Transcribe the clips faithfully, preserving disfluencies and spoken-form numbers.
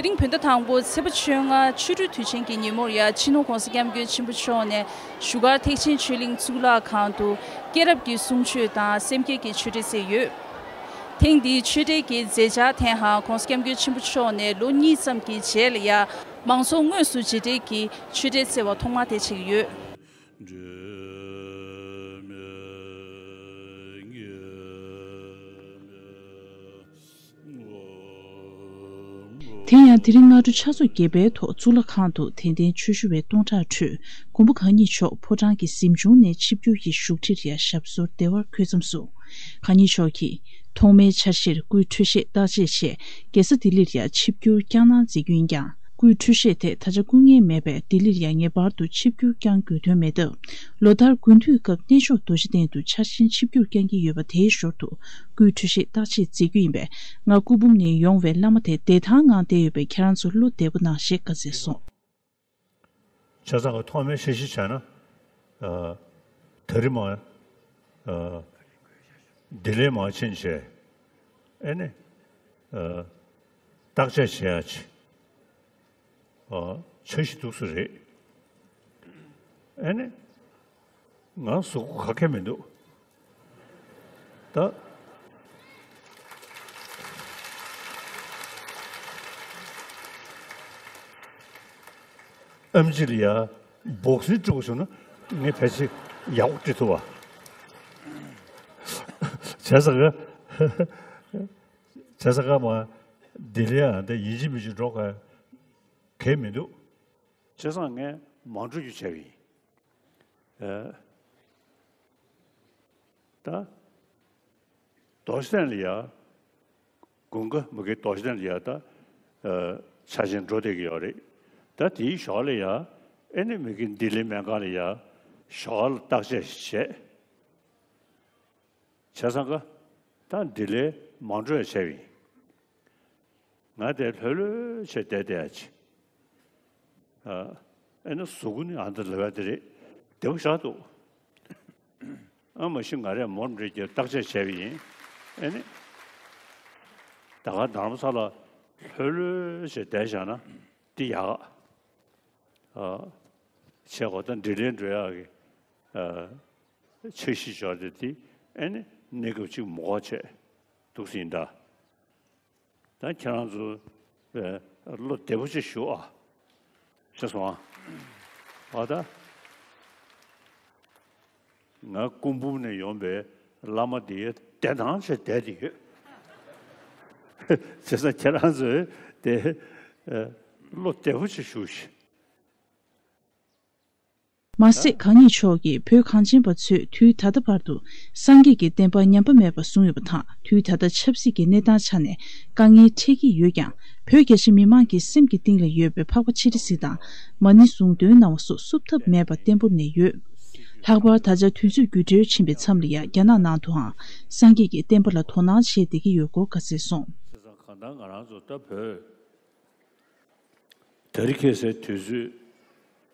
དེ་རིང་བོད་ཟླ་དང་པོ་ཚེས་པ་བཅོ་ལྔ་ཆུ་སྦྲུལ་དུས་ཆེན་གྱི་ཉིན་མོར་ཡང་སྤྱི་ནོར་༧གོང་ས་༧སྐྱབས་མགོན་ཆེན་པོ་མཆོག་ནས་བཞུགས་སྒར་ཐེག་ཆེན་ཆོས་གླིང་གཙུག་ལག་ཁང་དུ་སྐྱེས་རབས་ཀྱི་གསུང་ཆོས་དང་སེམས་བསྐྱེད་ཀྱི་ཆོས་འབྲེལ་སྩལ་ཡོད། ཐེངས་འདིའི་ཆོས་འབྲེལ་གྱི་མཛད་འཆར་ཐད་ཧང་༧གོང་ས་༧སྐྱབས་མགོན་ཆེན་པོ་མཆོག་ནས་ལོ་གཉིས་ཙམ་གྱི་རྗེས་ལ་ཡང་མང་ཚོགས་དངོས་སུ་རྗེས་འབྲེལ་གྱི་ཆོས་འབྲེལ་སྩལ་བ་ཐོག་མ་དེ་ཆགས་ཡོད། དེ་ཡང་དེ་རིང་སྔ་དྲོ་ཕྱག་ཚོད་བརྒྱད་པའི་ཐོག་གཙུག་ལག་ཁང་དུ་དད་ལྡན་ཆོས་ཞུ་བའི་སྟོང་ཕྲག་ཁྲོད་མགོན་པོ་གང་ཉིད་མཆོག་ཕོ་བྲང་གི་གཟིམ་ཆུང་ནས་ཆིབས་བསྒྱུར་གྱིས་བཞུགས་ཁྲིར་ཡང་ཞབས་སོར་བདེ་བར་འཁོད་མཚམས་སུ། གང་ཉིད་མཆོག་གིས་ཐོག་མའི་འཆར་གཞིར་སྐུའི་འཕྲོད་བཞེས་བརྟག་དཔྱད་ཆེད་རྒྱལ་ས་ལྡི་ལིར་ཡང་ཆིབས་བསྒྱུར་བསྐྱངས་གནང་མཛད་རྒྱུ་ཡིན་ཀྱང་། སྐུའི་འཕྲོད་བཞེས་དེ་ད་ཆ་སྐུ་ངལ་མེད་པས་ལྡི་ལིར་ཡང་ངེས་པར་དུ་ཆིབས་བསྒྱུར་བསྐྱང་དགོས་དོན་མེད་སྟབས། ལོ་ལྟར་དགུན་དུས་སྐབས་གནས་མཆོག་རྡོ་རྗེ་གདན་དུ་འཆར་ཅན་ཆིབས་བསྒྱུར་བསྐྱང་གི་ཡོད་པ་དེའི་ཞོར་དུ་སྐུའི་འཕྲོད་བཞེས་བརྟག་དཔྱད་མཛད་རྒྱུ་ཡིན་པས། ང་སྐུ་འབུམ་ནས་ཡོང་བའི་བླ་མ་དེ་བདེ་ཐང་ངང་བསྡད་ཡོད་པས་ཁྱེད་རང་ཚོ་བློ་བདེ་པོ་གནང་ཞེས་བཀའ་སྩལ་སོང་། བྱས་ཙང་ཐོག་མའི་འཆར་གཞི་བྱས་ན། ཨ། ད་རེས་མ། ཨ། ལྡི་ལི་མར་ཕྱིན་བྱས། ཨེ་ནི། ཨ། བརྟག་དཔྱད་བྱེད་ཡག་ཅིག་ཨ། འཆར་གཞི་འདུག་སེ་རེད། ཨེ་ནི། ང་གཟུགས་པོ་ག་གེ་མི་འདུག་ད། ཨེམ་ཆི་ལ་ཡ་སྦོག་སིང་འགྲོ་དགོས་བྱུང་ན་ངས་ཕལ་ཆེར་ཡག་པོ་འགྲིག་ཐུབ་པ། བྱས་ཙང་ག་བྱས་ཙང་ག་མ་ལྡི་ལི་ཡ་འདི་ཡིན་གཅིག་མིན་གཅིག་འགྲོ་ག་གེ་མི་འདུག་བྱས་ཙང་ངས་མ་འགྲོ་རྒྱུ་བྱས་པ་ཡིན། ཨ། ད། རྡོ་རྗེ་གདན་ལ་ཡ། དགུན་ཁ་མ་གི་རྡོ་རྗེ་གདན་ལ་ཡ་ད། ཨ། འཆར་ཅན་འགྲོ་བསྡད་ཀྱི་ཡོད་རེད། ད་དེའི་ཞོར་ལ་ཡ། ཨེ་ནི་མ་གི་ལྡི་ལི་སྨན་ཁང་ལ་ཡ། ཞོར་ལ་བརྟག་དཔྱད་བྱས། བྱས་ཙང་ག་ད་ལྡི་ལི་མ་འགྲོ་ཡ་བྱས་པ་ཡིན། ང་དེ་ལྷོད་ལྷོད་བྱས་བསྡད་བསྡད་ཡ་ཅིག་ཨ། ཨེ་ན་གཟུགས་པོ་ནི་ཨ་འདྲ་ལབ་ཡ་དེ་རེད། བདེ་པོ་ཞེ་དྲག་འདུག་ཨ་མ་གཞི་ང་རས་མོ་འདྲ་ཅིག་བརྟག་དཔྱད་བྱས་པ་ཡིན། ཨེ་ནི། ད་ག་རྡ་རམ་ས་ལ་ལྷོད་ལྷོད་བྱས་བསྡད་བཞག་ན་འདི་ཡག་ཨ། བྱས་གོ་ད་ལྡི་ལི་འགྲོ་ཡག་གི། ཨ། འཆར་གཞི་འབྱོར་ཏེ་དེ་ཨེ་ནི་གནས་སྐབས་ཅིག་མ་གོ་བྱས་འདུག་སེ་ཡིན་ད། ད་ཁྱེད་རང་ཚོ་བློ་བདེ་པོ་ཅིག་བཞུགས་ཨ། ཤེས་སོང་ཨ། འོ་ད། ང་སྐུ་འབུམ་ནས་ཡོང་པའི་བླ་མ་དེ་བདེ་ཐང་ཆེ་བསྡད་དེ་ཡོད། བྱས་ཙང་ཁྱེད་རང་ཚོས་དེ་བློ་བདེ་པོ་ཅིག་བཞུགས་ཤིག་མ་ཟད་གང་ཉིད་མཆོག་གིས་བོད་གངས་ཅན་པ་ཚོས་དུས་ད་ལྟ་བར་དུ་སངས་རྒྱས་ཀྱི་བསྟན་པ་ཉམས་པ་མེད་པ་བཟུང་ཡོད་པ་དང་། དུས་ད་ལྟ་ཆབ་སྲིད་ཀྱི་གནས་སྟངས་ཆ་ནས་དཀའ་ངལ་འཕྲད་ཀྱི་ཡོད་ཀྱང་། བོད་རྒྱ་ཆེ་མི་མང་གི་སེམས་ཀྱི་གཏིང་ལ་ཡོད་པའི་འཕགས་པ་སྤྱན་རས་གཟིགས་དང་མ་ཎི་གསུང་འདོན་གནང་བ་སོགས་བསུབ་ཐབས་མེད་པར་བརྟན་པོར་གནས་ཡོད། ལྷག་པར་ད་ཆ་དུས་ཚོད་འགྱུར་འགྲོས་ཕྱིན་པའི་མཚམས་ལ་ཡང་རྒྱ་ནག་ནང་དུའང་སངས་རྒྱས་ཀྱི་བསྟན་པ་ལ་དོ་སྣང་བྱས་བསྡད་ཀྱི་ཡོད་སྐོར་བཀའ་སྩལ་སོང་། བྱས་ཙང་གང་ལྟར་ང་རང་ཚོ་ད་བོད། དེ་རིང་ཁ་སང་དུས་ཚོད་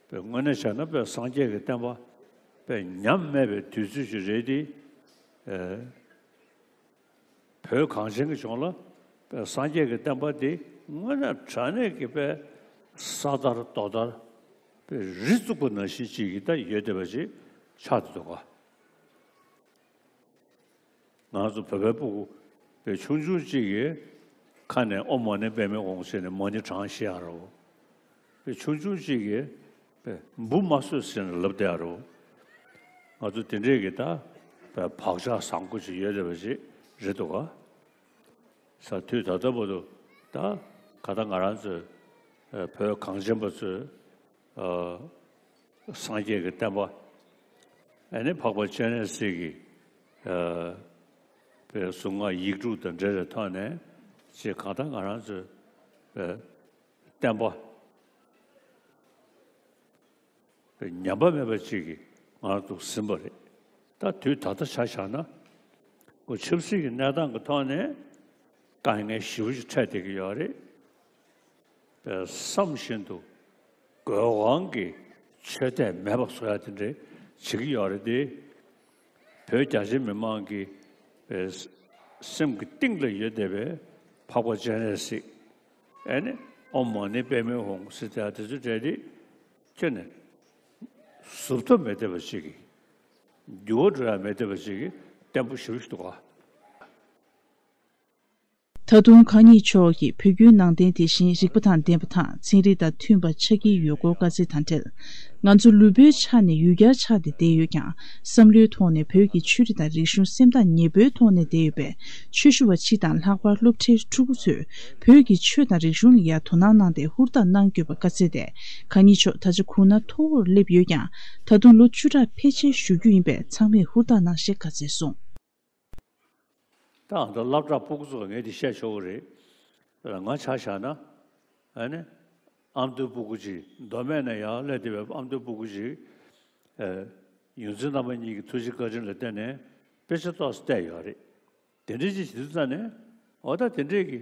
དཔེ་དངོས་གནས་བྱས་ན་དཔེ་སངས་རྒྱས་ཀྱི་བསྟན་པ་དཔེ་ཉམས་དམས་པའི་དུས་ཚོད་ཅིག་རེད་དེ། ཨེ། བོད་གངས་ཅན་གྱི་ལྗོངས་ལ་དཔེ་སངས་རྒྱས་ཀྱི་བསྟན་པ་དེ་དངོས་གནས་དྲང་གནས་ཀྱི་དཔེ་ས་དར་རྡོ་དར་དཔེ་རི་བཙུགས་པ་ནང་བཞིན་ཅིག་གི་ད་ཡོད་བསྡད་པ་ཅིག་ཆགས་བསྡད་འདུག་ག་ང་ཚོ་བོད་པའི་སྤུ་གུ་དཔེ་ཆུང་ཆུང་གཅིག་གིས་ཁ་ནས་ཨོཾ་མ་ཎི་པདྨེ་ཧཱུྃ་ཟེར་ནས་མ་ཎི་བགྲང་ཤེས་ཡ་རོ། དཔེ་ཆུང་ཆུང་གཅིག་གིས་དཔེ་འབུ་མ་གསོད་ཟེར་ནས་ལབ་བསྡད་ཡ་རོ། ང་ཚོ་དེ་འདྲས་ཀྱི་ད་དཔེ་བག་ཆགས་བཟང་པོ་ཅིག་ཡོད་བསྡད་པ་ཅིག་རེད་འདུག་ག་ས་དུས་ད་ལྟ་བར་དུ་ད་ག་ད་ང་རང་ཚོའི་བོད་གངས་ཅན་པ་ཚོས། ཨ། སངས་རྒྱས་ཀྱི་བསྟན་པ། ཨ་ནི་འཕགས་པ་སྤྱན་རས་གཟིགས་ཀྱི། ཨ། པའི་གཟུངས་སྔགས་ཡིག་དྲུག་དང་འབྲེལ་བའི་ཐོག་ནས་ཅིག་གང་ལྟར་ང་རང་ཚོའི། ཨ། བསྟན་པ། པའི་ཉམས་པ་མེད་པ་ཅིག་གིས་ང་རང་ཚོ་ཟིན་པ་རེད། ད་དུས་ད་ལྟ་ཆ་བཞག་ན། ཁོ་ཆབ་སྲིད་ཀྱི་གནས་སྟངས་ཀྱི་ཐོག་ནས་དཀའ་ངལ་ཞེ་པོ་ཅིག་འཕྲད་བསྡད་ཀྱི་ཡོད་རེད། བསམ་བཞིན་དུ་དགོས་དབང་གིས་ཆོས་དད་མེད་པ་བཟོ་ཡ་དེ་འདྲ་བྱེད་ཀྱི་ཡོད་རེད་དེ། བོད་རྒྱ་ཆེ་མི་མང་གི་སེམས་ཀྱི་གཏིང་ལ་ཡོད་བསྡད་པའི་འཕགས་པ་སྤྱན་རས་གཟིགས། ཨ་ནི་ ཨོཾ་མ་ཎི་པདྨེ་ཧཱུྃ་ཟེར་དེ་དེ་ཚོ་བྲལ་ཏེ་ཁྱོན་ནས་ཟུབ་ཐབས་མེད་བསྡད་པ་ཞིག་གིས། འགྱུར་བ་འགྲོ་ཡ་མེད་བསྡད་པ་ཞིག་གིས་བརྟན་པོ་ཞེ་པོ་ཞིག་འདུག་ག། ད་དུང་གང་ཉིད་མཆོག་གིས་བོད་བརྒྱུད་ནང་བསྟན་དེ་བཞིན་རིག་པ་དང་ལྡན་པ་དང་ཚན་རིག་དང་མཐུན་པ་ཆགས་ཀྱི་ཡོད་སྐོར་བཀའ་སྩལ་དང་འབྲེལ། ང་ཚོ་ལུས་པོའི་ཆ་ནས་ཡུལ་གྱར་ཆགས་ཏེ་བསྡད་ཡོད་ཀྱང་། བསམ་བློའི་ཐོག་ནས་བོད་ཀྱི་ཆོས་རིག་དང་རིག་གཞུང་སེམས་ཐག་ཉེ་པོའི་ཐོག་ནས་བསྡད་ཡོད་པས། ཆོས་ཞུ་བ་སྤྱི་དང་ལྷག་པར་སློབ་གྲྭའི་ཕྲུ་གུ་ཚོས་བོད་ཀྱི་ཆོས་དང་རིག་གཞུང་ལ་ཡང་དོ་སྣང་གནང་སྟེ་ཧུར་ཐག་གནང་དགོས་པ་བཀའ་སྩལ་ཏེ། གང་ཉིད་མཆོག་ད་ཆ་གུང་ན་མཐོ་བོར་སླེབས་ཡོད་ཀྱང་། ད་དུང་ལོ་བཅུ་ཕྲག་ཕལ་ཆེར་བཞུགས་རྒྱུ་ཡིན་པས་ཚང་མས་ཧུར་ཐག་གནང་ཞེས་བཀའ་སྩལ་སོང་། ད་ཨ་མདོ་སློབ་གྲྭ་སྤུ་གུ་ཚོ་ངས་འདི་བཤད་ཆོག་གི་རེད། ང་ཆ་བཞག་ན། ཨ་ནི། ཨ་མདོའི་སྤུ་གུ་ཅིག་མདོ་སྨད་ནས་ཡར་སླེབས་བསྡད་པའི་ཨ་མདོའི་སྤུ་གུ་ཅིག་ཨ། ཡོངས་འཛིན་རྣམ་པ་གཉིས་ཀྱི་ཐུགས་རྗེ་བཀའ་དྲིན་ལ་བརྟེན་ནས་དཔེ་ཆ་ཏོག་ཙམ་བལྟས་ཡོད་རེད། དེ་འདྲའི་ཅིག་བྱེད་དུས་ཙ་ནས་འོ་ད་དེ་འདྲའི་གི་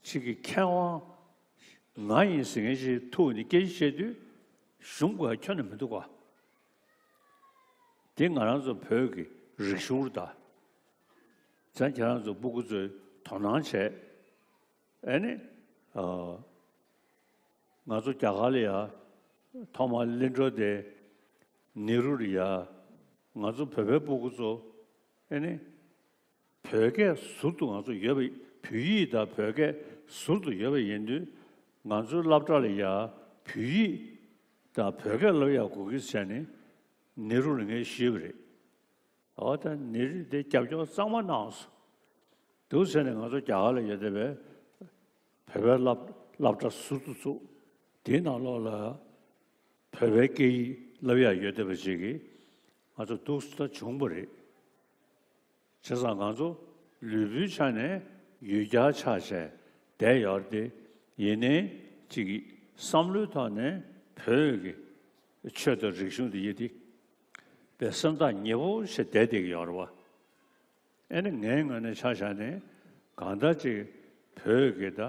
ཅིག་གི་མཁས་དབང་ང་ཡིན་ཟེར་མཁན་ཅིག་ཐུག་ནས་སྐད་ཆ་བཤད་དུས་ཞུམ་དགོས་ཡ་ཁྱོན་ནས་མི་འདུག་ག། དེ་ང་རང་ཚོ་བོད་ཀྱི་རིག་གཞུང་རེད་ད། བྱས་ཙང་ཁྱེད་རང་ཚོ་སྤུ་གུ་ཚོས་དོ་སྣང་བྱས། ཨེ་ནི། ཨ། ང་ཚོ་རྒྱ་གར་ལ་ཡ་ཐོག་མར་གླིང་བྲོ་དེ་ནེ་རུ་ལ་ཡ། ང་ཚོ་བོད་པའི་སྤུ་གུ་ཚོ་ཨེ་ནི། བོད་སྐད་ཟུར་དུ་ང་ཚོ་ཡོད་པ། བོད་ཡིག་དང་བོད་སྐད་ཟུར་དུ་ཡོད་པ་ཡིན་དུས། ང་ཚོའི་སློབ་གྲྭ་ལ་ཡ་བོད་ཡིག་དང་བོད་སྐད་སློབ་ཡག་དགོས་ཀྱི་ཟེར་ནས་ནེ་རུ་ལ་ངས་ཞུས་པ་རེད། འོ་ད་ནེ་རུས་དེ་རྒྱབ་སྐྱོར་གཙང་མ་གནང་སོང་། འདུག་ཟེར་ནས་ང་ཚོ་རྒྱ་གར་ལ་ཡོད་བསྡད་པའི་བོད་པའི་སློབ་སློབ་གྲྭ་ཟུར་དུ་བཙུགས། དེའི་ནང་ལོགས་ལ་བོད་པའི་སྐད་ཡིག་སློབ་ཡག་ཡོད་བསྡད་པ་ཅིག་གིས་ང་ཚོ་འདུག་ད་བྱུང་བ་རེད། བྱས་ཙང་ང་ཚོ་ལུས་པོའི་ཆ་ནས་ཡུལ་གྱར་ཆགས་བྱས་བསྡད་ཡོད་རེད་དེ། ཡིན་ནའི་ཅིག་གིས་བསམ་བློའི་ཐོག་ནས་བོད་ཀྱི་ཆོས་དང་རིག་གཞུང་དེ་ཡིན་ཏེ། པའི་སེམས་ཐག་ཉེ་པོ་བྱས་བསྡད་བསྡད་ཀྱི་ཡོད་རེད་བ། ཨེ་ནི་ངའི་ངོས་ནས་ཆ་བཞག་ནས་གང་ལྟར་ཅིག་བོད་ཀྱི་ད་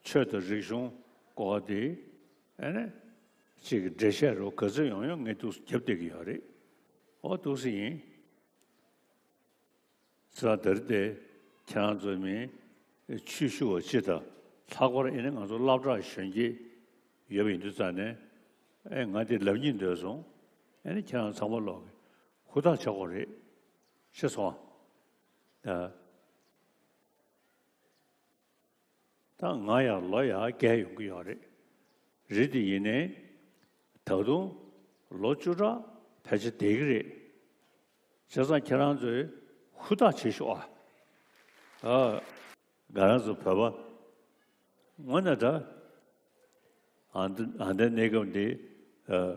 ཆོས་དང་རིག་གཞུང་སྐོར་དེ་ཨེ་ནི་ཅིག་འགྲེལ་བཤད་རོ་ག་ཚོད་ཡོང་ཡོང་ངས་འདུག་རྒྱབ་བསྡད་ཀྱི་ཡོད་རེད། འོ་འདུག་སེ་ཡིན། ཚེ་རིང་དར་དེ་ཁྱེད་རང་ཚོ་མི་ཆོས་ཞུ་བ་སྤྱི་དང་ལྷག་པར་ཨེ་ནི་ང་ཚོ་སློབ་གྲྭ་གཞོན་སྐྱེས་ཡོད་པ་ཡིན་དུས་ཙང་ནས་ཨེ་ང་དེ་ལབ་སྙིང་འདོད་སོང་། ཨེ་ནི་ཁྱེད་རང་ཚང་མ་ལོག་གི་ཧུར་ཐག་བྱེད་དགོས་རེད། ཤེས་སོང་ཨ། ད་ང་ཡང་ལོ་ཡང་རྒས་ཡོང་གི་ཡོད་རེད། རེད་དེ་ཡིན་ནའི་ད་དུང་ལོ་བཅུ་ཕྲག་ཕལ་ཆེར་བསྡད་ཀྱི་རེད། བྱས་ཙང་ཁྱེད་རང་ཚོས་ཧུར་ཐག་བྱེད་ཤོག་ཨ། ཨ། ང་རང་ཚོ་བོད་པ་དངོས་གནས་ད་ཨ་འདི་ཨ་འདི་གནས་སྐབས་འདི་ཨ།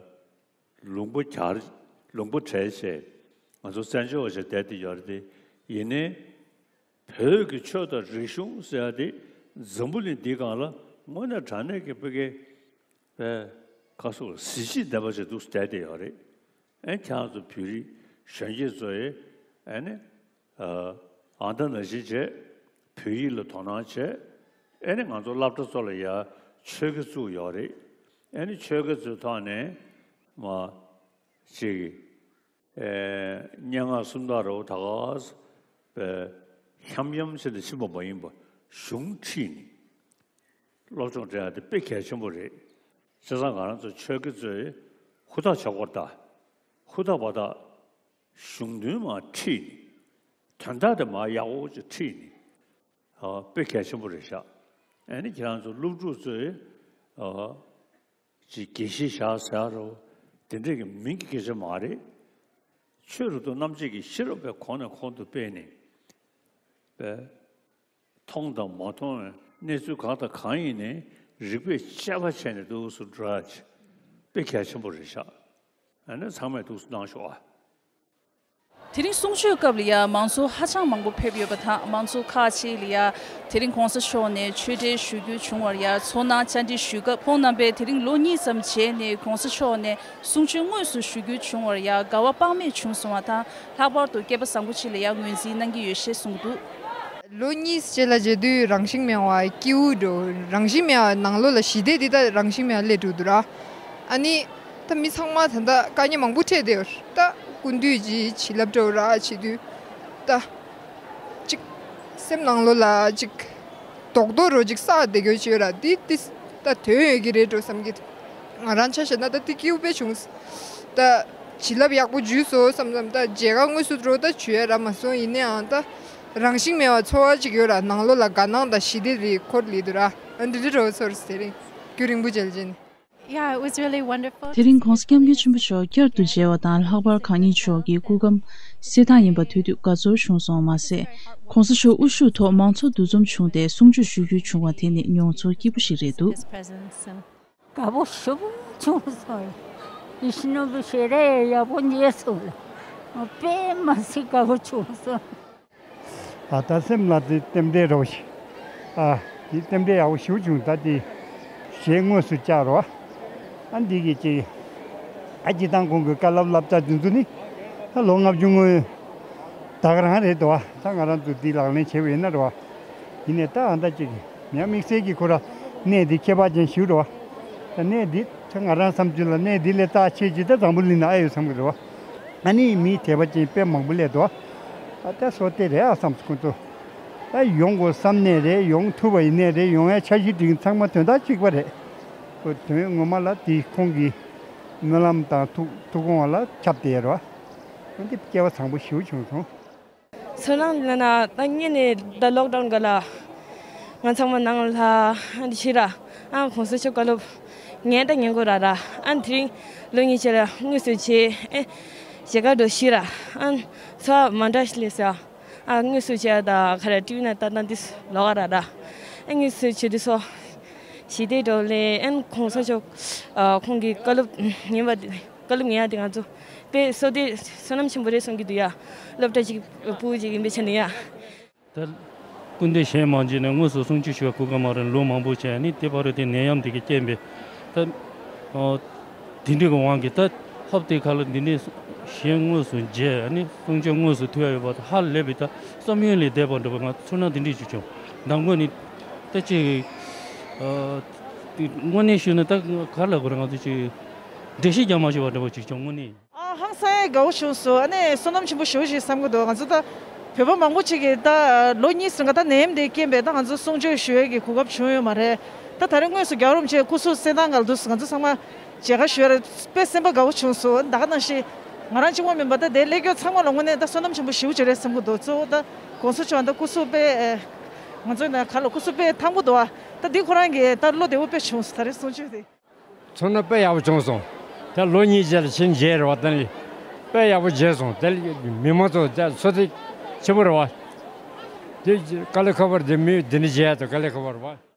ལུང་པ་གྱར་ལུང་པ་བྲལ་བྱས་ང་ཚོ་བཙན་བྱོལ་བ་ཞིག་བསྡད་དེ་ཡོད་རེད་དེ། ཡིན་ནའི་བོད་ཀྱི་ཆོས་དང་རིག་གཞུང་ཟེར་ཡ་དེ་འཛམ་བུ་གླིང་འདིའི་སྒང་ལ་དངོས་གནས་དྲང་གནས་ཀྱི་བོད་སྐད་པའི་ཁ་སོགས་གཟི་བརྗིད་ལྡན་པ་ཞིག་འདུག་བསྡད་དེ་ཡོད་རེད། ཨེ་ཁྱེད་རང་ཚོ་བོད་རིགས་གཞོན་སྐྱེས་ཚོ་ཡིས་ཨེ་ནི། ཨ་ད་ནང་བཞིན་བྱས་བོད་ཡིག་ལ་དོ་སྣང་བྱས། ཨེ་ནི་ང་ཚོ་སློབ་གྲྭ་ཚོ་ལ་ཡ་ཆོས་དགེ་བཙུགས་ཡོད་རེད། ཨེ་ནི་ཆོས་དགེ་ཚོའི་ཐོག་ནས་མ་ཅིག་ཨེ་སྙན་ངག་སུམ་རྟགས་རོ་ད་ག་ས་པའི་འཁྱམ་འཁྱམ་བྱས་ནས་ཕྱིན་པ་མ་ཡིན་པ་གཞུང་ཁྲིད་ནས་སློབ་སྦྱོང་སྤྲད་ཡ་དེ་དཔེ་གལ་ཆེན་པོ་རེད། བྱས་ཙང་ང་རང་ཚོ་ཆོས་དགེ་ཚོས་ཧུར་ཐག་བྱེད་དགོས་ད། ཧུར་ཐག་པ་ད། གཞུང་དོན་མར་ཁྲིད་ནས། དོན་དག་དེ་མར་ཡག་པོ་ཅིག་ཁྲིད་ནས། ཨ་དཔེ་གལ་ཆེན་པོ་རེད་ཤག་ཨ་ནི་ཁྱེད་རང་ཚོ་སློབ་ཕྲུག་ཚོས་ཨ་ཅིག་དགེ་བཤེས་བཞག་ཟེར་རོ། དེ་འདྲས་ཀྱི་མིང་གི་སྐད་ཆ་མ་རེད། ཆོས་རབ་ཏུ་རྣམ་འབྱེད་ཀྱི་ཤེས་རབ་པའི་གོང་ནས་གོང་དུ་སྤེལ་ནས། པའི། མཐོང་དང་མ་མཐོང་བའི་གནས་ཚུལ་གང་དང་གང་ཡིན་ནའི་རིགས་པས་དཔྱད་པ་བྱས་ནས་འདུག་སེ་འགྲོ་ཡ་ཅིག་དཔེ་གལ་ཆེན་པོ་རེད་ཤག་ཨ་ནི་ཚང་མས་འདུག་སེ་གནང་ཤོག་ཨ། དེ་རིང་གསུང་ཆོས་སྐབས་ལ་ཡ་མང་ཚོགས་ཧ་ཅང་མང་པོ་ཕེབས་ཡོད་པ་དང་། མང་ཚོགས་ཁག་ཅིག་ལ་ཡ་དེ་རིང་གོང་ས་མཆོག་ནས་ཆོས་འབྲེལ་ཞུ་རྒྱུ་བྱུང་བར་ཡ་ཚོར་སྣང་བཅར་འདྲི་ཞུས་སྐབས། ཁོང་རྣམ་པས་དེ་རིང་ལོ་གཉིས་ཙམ་རྗེས་ནས་གོང་ས་མཆོག་ནས་གསུང་ཆོས་དངོས་སུ་ཞུ་རྒྱུ་བྱུང་བར་ཡ་དགའ་བ་དཔག་མེད་བྱུང་སོང་བ་དང་། ལྷག་པར་དུ་སྐལ་པ་བཟང་པོ་ཅིག་ལ་ཡ་ངོས་འཛིན་གནང་གི་ཡོད་ཞེས་གསུངས་འདུག་ལོ་གཉིས་རྗེས་ལ་མཇལ་དུས་རང་བཞིན་མེད་པ་སྐྱིད་པོ་འགྲོ། རང་བཞིན་མེད་པ་ནང་ལོགས་ལ་ཞི་བདེ་འདི་ད་རང་བཞིན་མེད་པ་སླེབས་འགྲོ་འདུག་ར། ཨ་ནི་ད་མི་ཚང་མ་ད་ལྟ་དཀའ་ངལ་མང་པོ་འཕྲད་བསྡད་ཡོད་ར། ད་སྐུ་མདུན་གྱི་བྱིན་རླབས་འདྲ་བོ་ར་བྱེད་དུས་ད་ཅིག་སེམས་ནང་ལོགས་ལ་ཅིག་རྡོག་རྡོག་རོ་ཅིག་བསགས་བསྡད་ཡོད་ཅིག་ཡོད་ར། འདི་འདི་ད་ ད་དོན་ཡོད་ཀྱི་རེད་འགྲོ་བསམ་གྱི་འདུག་ང་རང་ཆ་བཞག་ན་ད་དེ་སྐྱིད་པོ་དཔེ་བྱུང་། ད་བྱིན་རླབས་ཡག་པོ་འཇུས་སོང་བསམ་བསམ། ད་མཇལ་ཁ་དངོས་སུ་འགྲོ་ད་བྱུང་ཡ་རག་མ་སོང་། ཡིན་ནའང་ད་རང་བཞིན་མེད་པ་ཚོར་བ་ཅིག་ཡོད་ར། ནང་ལོགས་ལ་དགའ་སྣང་དང་ཞི་བདེ་རེ་འཁོར་ལི་འདུག་ར། ཨ་འདི་འདྲ་འགྲོ་ཚོར་དེ་རིང་རྒྱུན་རིང་པོ་མཇལ་རྗེས་ནས། Yeah, it was really wonderful. དེ་རིང་༸གོང་ས་༸སྐྱབས་མགོན་ཆེན་པོ་མཆོག་བསྐྱར་དུ་མཇལ་བ་དང་། ལྷག་པར་གང་ཉིད་མཆོག་གི་སྐུ་ཁམས་གསལ་ཐང་ཡིན་པ་ཐོས་དུས་དགའ་ཚོར་བྱུང་སོང་། མ་ཟད་༸གོང་ས་མཆོག་དབུ་བཞུགས་ཐོག་མང་ཚོགས་འདུ་འཛོམས་བྱུང་སྟེ་གསུང་ཆོས་ཞུ་རྒྱུ་བྱུང་བ་དེ་ནི་མྱོང་ཚོར་སྐྱིད་པོ་ཞིག་རེད་འདུག་དགའ་པོ་ཞེ་པོ་བྱུང་སོང་། ཡིད་བཞིན་ནོར་བུ་ཞལ་རས་ཡག་པོ་མཇལ་སོང་ལ། དཔེ་མ་སྲིད་དགའ་པོ་བྱུང་སོང་། ཨ་ད་སེམས་ལ་དེ་རྟེན་འབྲེལ་རོ་ཞིག་ཨ་དེ་རྟེན་འབྲེལ་ཡག་པོ་ཞེ་པོ་བྱུང་། ད་དེ་ཞལ་དངོས་སུ་བཅར་རོ། ཨ་འདི་གི་ཅིག་ཨ་སྤྱིར་བཏང་ཁོང་གི་བཀའ་སློབ་བསླབ་བྱ་འདི་ཚོ་ནི་ད་ལོ་ལྔ་བཅུ་སྔོན་ད་ག་རང་རེད་དོ། ད་ང་རང་ཚོ་འདི་ལག་ལེན་བྱེད་པ་ཡིན་ན་རོ། ཡིན་ནའི་ད་ཨ་ད་ཅིག་ཡང་དམིགས་བསལ་གྱི་ཁོ་ར་གནས་འདི་ཁྱད་པར་ཅན་ཞིག་རོ། ད་གནས་འདི་ད་ང་རང་བསམ་ཚུལ་ལ་གནས་འདི་ལས་རྩ་ཆེ་ཅིག་ད་འཛམ་བུ་གླིང་ན་ཨ་ཡོད་བསམ་གི་རོ། ཨ་ནི་མི་དད་པ་ཅན་དཔེ་མང་པོ་སླེབས་འདུག་ཨ་ད་སོ་དེ་རེད་ཨ་བསམ་སོང་ཁོ་ཚོ། ད་ཡོང་དགོས་བསམ་ནས་རེད། ཡོང་ཐུབ་པ་ཡིན་ནས་རེད། ཡོང་ཡ་འཆར་གཞི་སྒྲིག་ཚང་མ་དོན་དག་གཅིག་པ་རེད། ཁོ་དོན་ངོ་མ་ལ་དེ་ཁོང་གི་སྨོན་ལམ་དང་ཐུགས་ཐུགས་དགོངས་ལ་ཁྱབ་བསྡད་ཡོད་རེད་བ། ཨ་འདི་སྐལ་བ་བཟང་པོ་ཞེ་པོ་བྱུང་སོང་། བསོད་ནམས་ལ་ན་ད་ངས་ནས་ད་ལོག་ཌའོན་ག་ལ་ང་ཚང་མ་ནང་ལ་ཨ་འདི་ཤི་ར་ཨ་གོང་ས་མཆོག་བཀའ་སློབ་ངས་ད་ཉན་དགོས་ར་ར། ཨ་དེ་རིང་ལོ་གཉིས་ཆེ་ལ་དངོས་སུ་བྱས་ཨེ་ཞེ་དགའ་འགྲོ་ཤི་ར། ཨ་ཚོ་མ་འདྲ་ཤི་ལས་ཟེར། ཨ་དངོས་སུ་བྱས་ད་ཁ་ར་ཊི་ཝི་ན་ད་ད་འདི་ལོག་ར་ར། ཨ་དངོས་སུ་བྱས་འདི་སོ་ཞི་བདེ་འགྲོ་ལས་ཨན་གོང་ས་མཆོག་ཨ་ཁོང་གི་བཀའ་སློབ་ཉན་པ་བཀའ་སློབ་ཉན་ཡ་དེ་ང་ཚོ་དཔེ་བསོད་བདེ་བསོད་ནམས་ཆེན་པོ་རེད་གསུང་གི་འདུག་ཡ། སློབ་གྲྭ་ཅིག་སྤུ་གུ་ཅིག་ཡིན་པའི་ཆ་ནས་ཡ། ད་སྐུ་མདུན་ཞལ་མ་མཇལ་ནས་དངོས་སུ་གསུང་ཆོས་ཞུ་བའི་གོ་སྐབས་མ་རག་ལོ་མང་པོ་བྱས་ནི་དེ་བར་དུ་དེ་ནད་ཡམས་དེ་གི་རྐྱེན་པས་ད་ཨོ་དེ་འདྲའི་གི་དབང་གིས་ད་ཧོབ་དེ་ཁ་ལ་འདི་འདྲའི་ཞལ་དངོས་སུ་མཇལ་ནི་གསུང་ཆོས་དངོས་སུ་ཐོས་ཡ་ཡོད་པ་ད་ཧ་ལས་པའི་ད་བསམ་ཡུལ་ལས་འདས་པ་འདྲ་བ་ང་ཚོར་སྣང་དེ་འདྲའི་ཅིག་བྱུང་། མདང་དགོང་ནི་ད་ཅིག་ཨ་དངོས་གནས་ཞུས་ན་ད་ག་རེ་ལབ་དགོས་རེད། ང་ཚོ་ཅིག་འགྲེལ་བཤད་རྒྱག་མ་ཤེས་པ་འདྲ་བ་ཅིག་བྱུང་དངོས་གནས། ཨ་ཧང་སང་ཡ་དགའ་བོ་བྱུང་སོང་། ཨ་ནི་བསོད་ནམས་ཆེན་པོ་ཞེ་པོ་ཞིག་བསམ་གྱི་འདུག་ང་ཚོ་ད་བོད་པ་མང་པོ་ཅིག་གིས་ད་ལོ་གཉིས་ཟིན་ག་ད་ནད་ཡམས་དེའི་རྐྱེན་པས་ད་ང་ཚོ་གསུང་ཆོས་ཞུ་ཡས་ཀྱི་གོ་སྐབས་བྱུང་ཡོད་མ་རེད། ད་ད་རེས་དངོས་སུ་རྒྱལ་བ་རིན་པོ་ཆེ་སྐུ་གཟུགས་གསལ་ཐང་ག་ལ་འདུག་ང་ཚོ་ཚང་མ་མཇལ་ཁ་ཞུ་ཡ་རེད། དཔེ་སེམས་པ་དགའ་བོ་བྱུང་སོང་། ད་ག་ནང་བཞིན་ང་རང་གཅིག་པོ་མིན་པ་ད་དེ་སླེབས་མཁན་ཚང་མ་ལ་དངོས་གནས་ད་བསོད་ནམས་ཆེན་པོ་ཞེ་པོ་ཅིག་རེད་བསམ་གྱི་འདུག་གཙོ་བོ་ད་གོང་ས་མཆོག་ད་སྐུ་གཟུགས་དཔེ་ང་ཚོ་ན་ག་ལ་སྐུ་གཟུགས་དཔེ་ཐང་པོ་འདུག་ཨ་ད་འདི་ཁོ་རང་གི་ད་བློ་བདེ་བོ་དཔེ་བྱུང་སོང་། ད་རེས་གསུང་ཆོས་དེ། ཚོར་སྣང་དཔེ་ཡག་པོ་བྱུང་སོང་། ད་ལོ་གཉིས་རྗེས་ལ་ཕྱིར་མཇལ་རེད་བ། ད་ནི་དཔེ་ཡག་པོ་མཇལ་སོང་། དེ་མི་མང་ཚོ་ད་ཚོ་ཐིག་ཆེན་པོ་རེད་བ། དེ་དཀའ་ལས་ཁག་པོ་རེད། དེ་མི་འདི་འདྲ་མཇལ་ཡ་ད་དཀའ་ལས་ཁག་པོ་རེད་བ།